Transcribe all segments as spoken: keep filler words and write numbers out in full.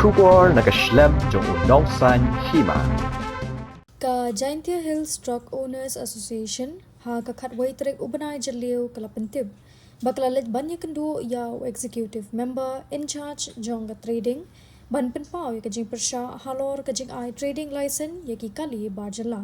Khubor na ka shlem jong u nongsaiñ hima. Ka Jaintia Hills Truck Owners Association ha ka khatwei tarik u bnai Jylliew ka la pyntip ba ka la leit ban ïakynduh ïa u executive member in charge jong ka trading ban pynpaw ïa ka jingpyrshah halor ka jingai trading license ïa ki kali bar jylla.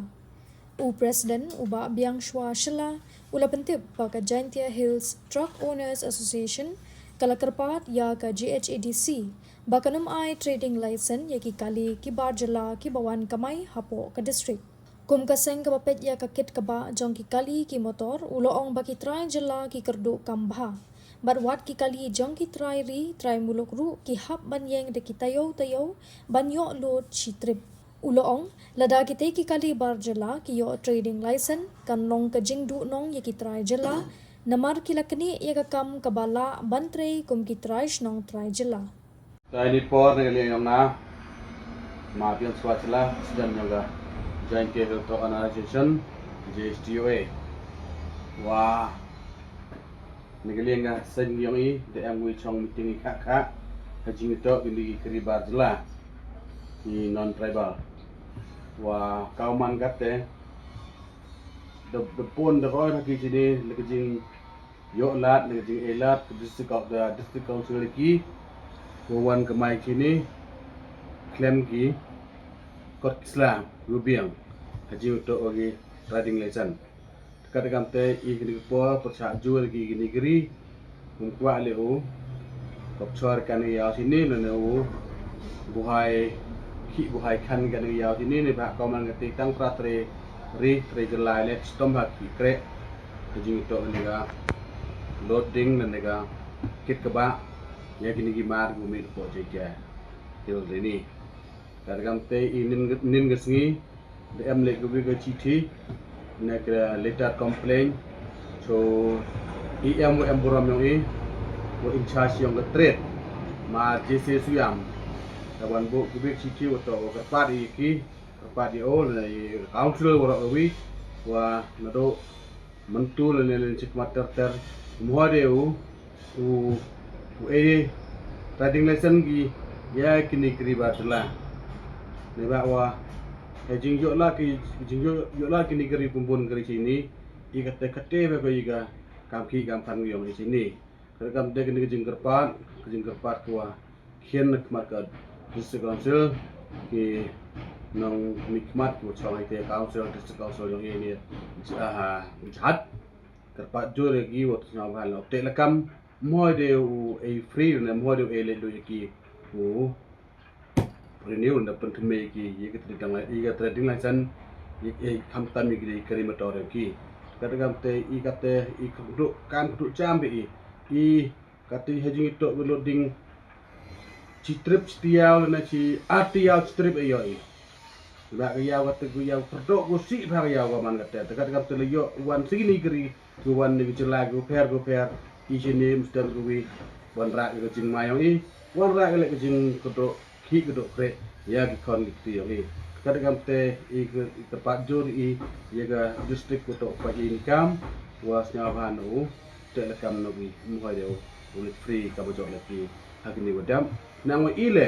U President, u Bah Biangshwa Shylla, u la pyntip ba ka Jaintia Hills Truck Owners Association ka la kyrpad ïa ka J H A D C ba kan ym ai trading license ïa ki kali ki bar jylla kiba wan kamai hapoh ka district. Kum ka seng kaba peit ïa ka kit kaba jong ki kali ki motor, u la ong ba ki trai jylla ki kyrduh kam bha. Bad wat ki kali jong ki trai ri, trai muluk ruh ki hap ban ïeng da ki taïew taïew ban ïoh load shi trip. U la ong, lada kitei ki kali bar jylla ki ïoh trading license, kan long ka jingduhnong ïa ki trai jylla, namar ki la knieh ïa ka kam kaba lah ban trei kum ki trai shnong trai jylla. Trai ni por na ka liang jong nga, Ma Biangshwa Shylla, President jong ka Jaintia Hills Truck Owners Association, J H T O A. Wa na ka liang ka seng jong i, da em wei chong meeting i kha kha ha jingïatoh kine ki kali bar jylla, ki non tribal. Wa kaw man kate, da da pun da roi ha ki jine, na ka jing ïoh lad, na ka jing ei lad ka district of the district council ki, wa wan kamai kine, khlem ki kot ki sla ruh biang ha jingïatoh wa ki trading license. Kat kam te i kine ki por pyrshah jur ki kine ki ri, um kwah leh u kop chor kan ïa sini, lane u buhai ki buhai kan kan ïa sini, ne ba ka man ka te tang pra tre ri tre jylla le stom ha ki kre. Ka jingïatoh ne ka loading ne ka kit kaba ïa kine ki mar u mih po je ke til ri ni. Kat kam te i nin nin ka sngi da em leh ka wi ka chithi ne ka letter complaint. So i em wa em burom jong i, wa in charge jong ka trade, Ma J C Syiam, da wan buh ka wi ka chithi wa to wa kyrpad i ki, kyrpad i o ne i council wa ro ka wi, wa naduh mynta lane lane chi khmat ter ter, mhoi de u u u ei trading license ki ïa kine ki ri bar jylla. Ne ba wa ka jingïoh lad ki jingïoh lad kine ki ri bun bun ki ri chini, i kate kate ba ko i ka kam ki kam phan yong i chini. Ka kam de kine ki jingkyrpad, ki jingkyrpad ko wa khian na khmat ka district council, ki nongmihkhmat ki wa chong ïa ka council, district council jong i ne, ah, jhat. Kyrpad jur ïa ki wa sngewbha la teh lakam, mhoi de u ei free ne mhoi de u ei leh lut ïa ki u renew ne pynthymmai ïa ki ïa ka trading li-, ïa ka trading license, ïa, ïa khamtam ïa ki kari motor ïa ki. Kata kam te i kate i kyrduh kam kyrduh jam ba i, i kate ha jingïatoh ka loading chi trip chi tiaw lane chi ar tiaw chi trip ïa i. Ba ka ïaw kate ka ïaw kyrduh ka sih bha ka ïaw ka man kate. Te kata kam te la ïoh wan sini kari ka wan ni ka jylla ka pher ka pher. I chini mstem ka wi wan rah ka jingma yong i. Wan rah ka le ka jingkyrduh ki kyrduh kreh ïa ki khon ki kti yong i. Kata kam te i ka, i kyrpad jur i ïa ka district ka to pa i ni kam wa sngewbha na u. Te la kam no i mhoi de u leit free ka ba jok leit free ha kini wa dam. Nang wa i le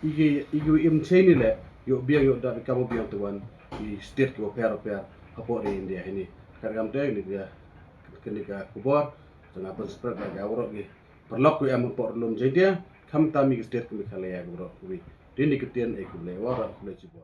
i ki, i ki wa im chain i le ïoh biang ïoh dap i kam wa biang te wan i state ki wa pher wa pher hapoh ri India hini. Kata kam te ni ka, kini ka khubor. Tang nga pynspread ba ka wa ro ki paralok ki em hapoh ri lum Jaintia, khamtam i ki state ki Meghalaya ki wa ro ki. Te ni ka tien ei khublei wa ro khublei chibun.